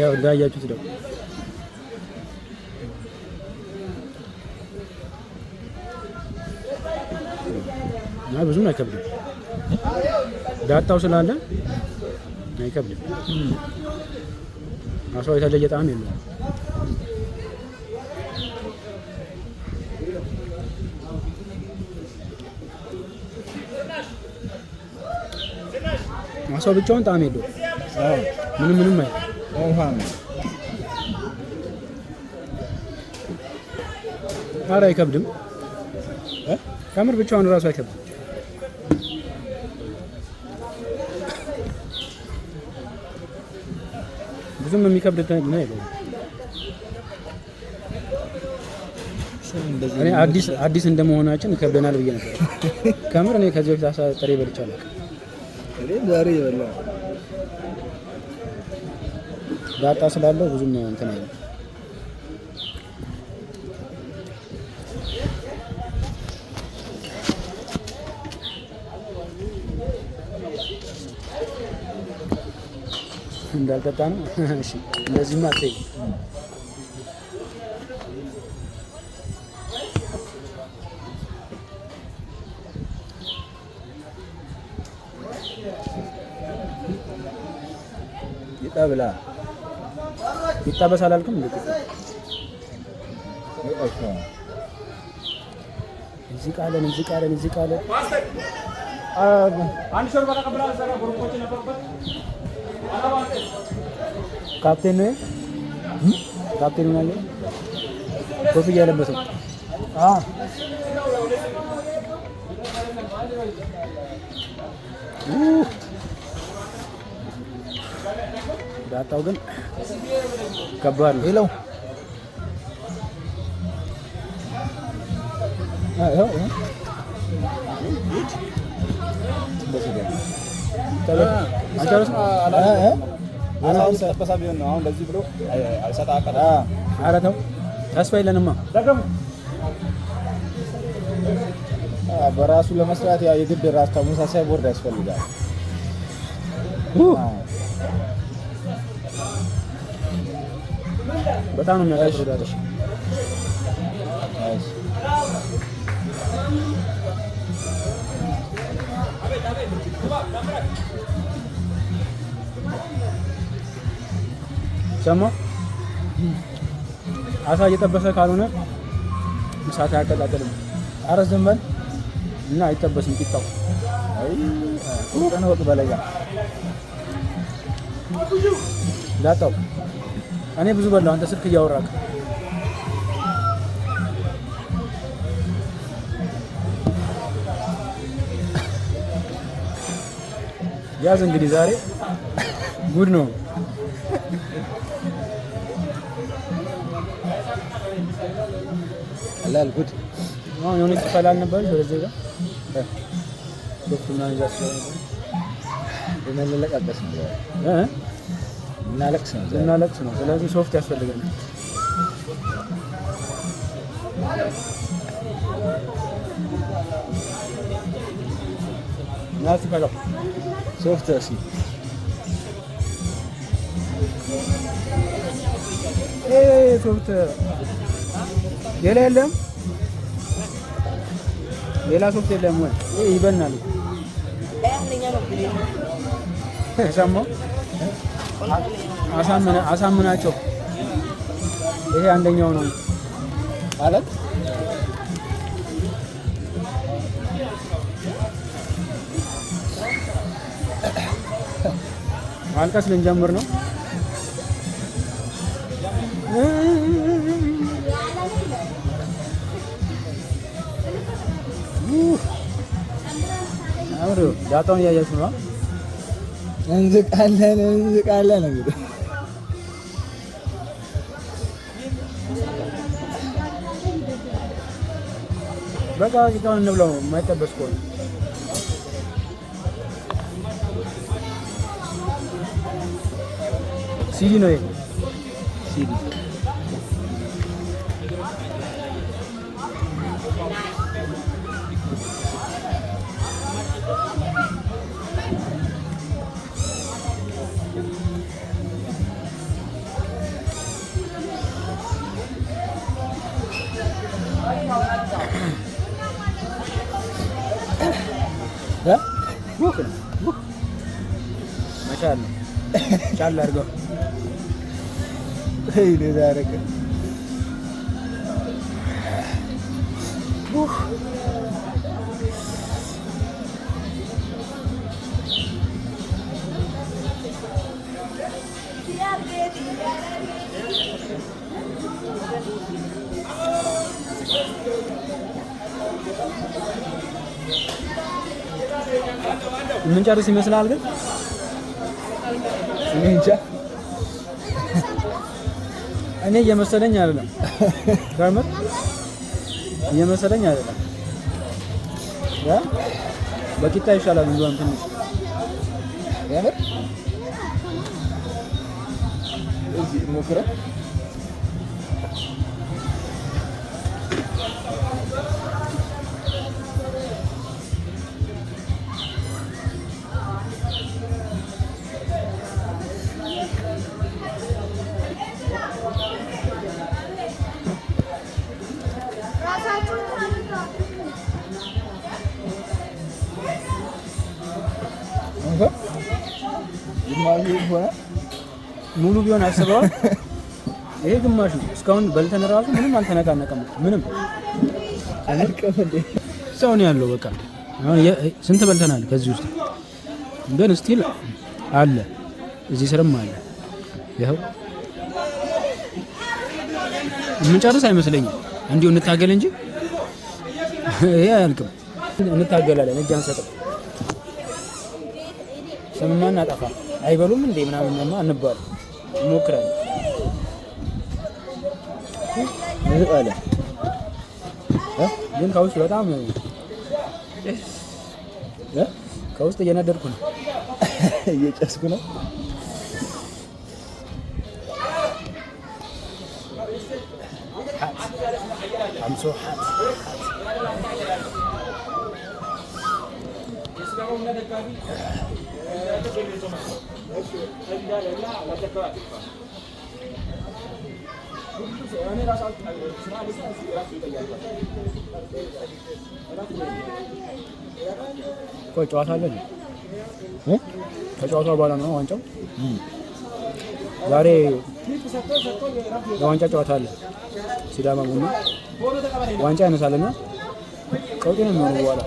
ያው እንዳያችሁት ነው። እና ብዙም አይከብድም። ዳጣው ስላለ አይከብድም። አሳው የተለየ ጣዕም የለውም። አሳው ብቻውን ጣዕም የለውም። ምንም ምንም አይልም። ውሃ ነው። ኧረ አይከብድም። ከምር ብቻውን እራሱ አይከብድም። ብዙም የሚከብድ እንትን የለውም። እንደዚህ እኔ አዲስ አዲስ እንደመሆናችን ይከብደናል ብዬ ነበር። ከምር እኔ ከዚህ በፊት አሳ ጥሬ በልቼ አላውቅም። እኔም ዛሬ የበላሁ ዳጣ ስላለው ብዙም እንትን አይልም። እንዳልጠጣ ነው። እሺ እንደዚህማ አትይም። ቂጣ ብላ ይጠበሳል አላልክም እንዴ? እዚህ ቃለን እዚህ ቃለን እዚህ ቃለን አንድ ሾርባ ተቀብላ እዛ ጋር group ኦች ነበሩበት። ካፕቴን ነው ካፕቴን ነው ያለው ኮፍያ የለበሰው ዳጣው ግን ከባድ ነው። Hello ይኸው ይኸው። በስጋ አልጨረስንም? አሁን ጠበሳ ቢሆን ነው አሁን ለዚህ ብሎ እሳት አያቃጥልም። ኧረ ተው ተስፋ የለንማ። በራሱ ለመስራት ያው የግድ ራሱ ተመሳሳይ ቦርድ ያስፈልጋል። በጣም ነው የሚያቃጥለው ዳጣ። እሺ። ሰማ አሳ እየጠበሰ ካልሆነ እሳት አያቀጣጥልም። ኧረ ዝም በል። እና አይጠበስም ቂጣው። አይ ቁርጥን ወቅ በለጋ ዳጣው እኔ ብዙ በላው፣ አንተ ስልክ እያወራክ። ያዝ እንግዲህ ዛሬ ጉድ ነው። ቀላል ጉድ። አሁን የሆነች ይፈላል ነበር ወደዚህ ጋር ሶፍት ምናምን ይዛ ስለሆነ ልንለቃቀስ ነው ዛሬ። እ ልናለቅስ ነው ዛሬ። ልናለቅስ ነው። ስለዚህ ሶፍት ያስፈልገናል። ና እስኪ ፈላው። ሶፍት እስኪ ይሄ ሶፍት ሌላ የለም፣ ሌላ ሶፍት የለም ወይ? ይሄ ይበናል እኮ። ሰማሁ። አሳምናቸው። ይሄ አንደኛው ነው። ማለት ማልቀስ ልንጀምር ነው። አምሮ ዳጣውን እያያችሁ ነው። እንዝቃለን እንዝቃለን እንግዲህ በቃ ቂጣውን እንብላው፣ የማይጠበስ ከሆነ። ሲዲ ነው ይሄ። ሲዲ። እ? መቻል ነው። ቻል አድርገው። ወይኔ ዛሬ ቀን። የምንጨርስ ይመስላል ግን እኔ እንጃ። እኔ እየመሰለኝ አይደለም። ከምር እየመሰለኝ አይደለም። ያ በቂጣ ይሻላል እንደውም ትንሽ። የምር እዚህ እንሞክረው። እንኳን ግማሹ ሆነ። ሙሉ ቢሆን አስበዋል። ይሄ ግማሽ ነው። እስካሁን በልተን ራሱ ምንም አልተነቃነቀም። ምንም አያልቅም እንዴ? ሰው ነው ያለው። በቃ አሁን ስንት በልተናል ከዚህ ውስጥ ግን still አለ፣ እዚህ ስርም አለ። ይኸው የምንጨርስ አይመስለኝም። እንዲሁ እንታገል እንጂ ይሄ አያልቅም። እንታገላለን፣ እጅ አንሰጥም። ስምማ እናጠፋ አይበሉም እንዴ ምናምን አንባል፣ እንሞክራለን። እንዝቃለን። እ? ግን ከውስጥ በጣም እ? ከውስጥ እየነደድኩ ነው። እየጨስኩ ነው። I'm so hot. ቆይ ጨዋታ አለ እንዴ? እ? ከጨዋታው በኋላ ነው ዋንጫው። ዛሬ የዋንጫ ጨዋታ አለ። ሲዳማ ቡና ዋንጫ ያነሳልና ቀውጢ ነው የሚሆነው በኋላ።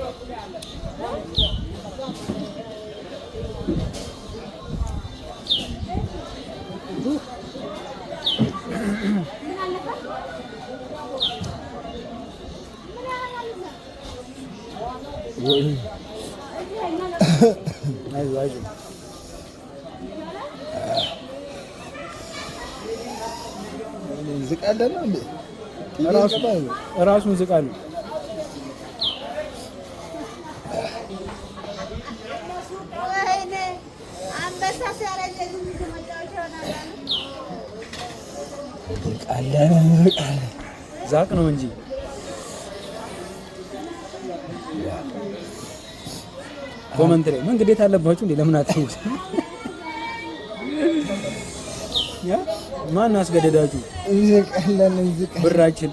ወይ አይዞህ አይዞህ። ዝቃለህ ነው እንዴ? ራሱን ዝቃሉ። ወይኔ አንበሳ ሲያረጀ ዝም መጫወቻ ይሆናል አሉ። ዝቃለህ ዝቃለህ። ዛቅ ነው እንጂ comment ላይ ምን ግዴታ አለባችሁ እንዴ? ለምን አትተውት? ያ ማን አስገደዳችሁ? እንዝቃለን እንዝቃለን። ብራችን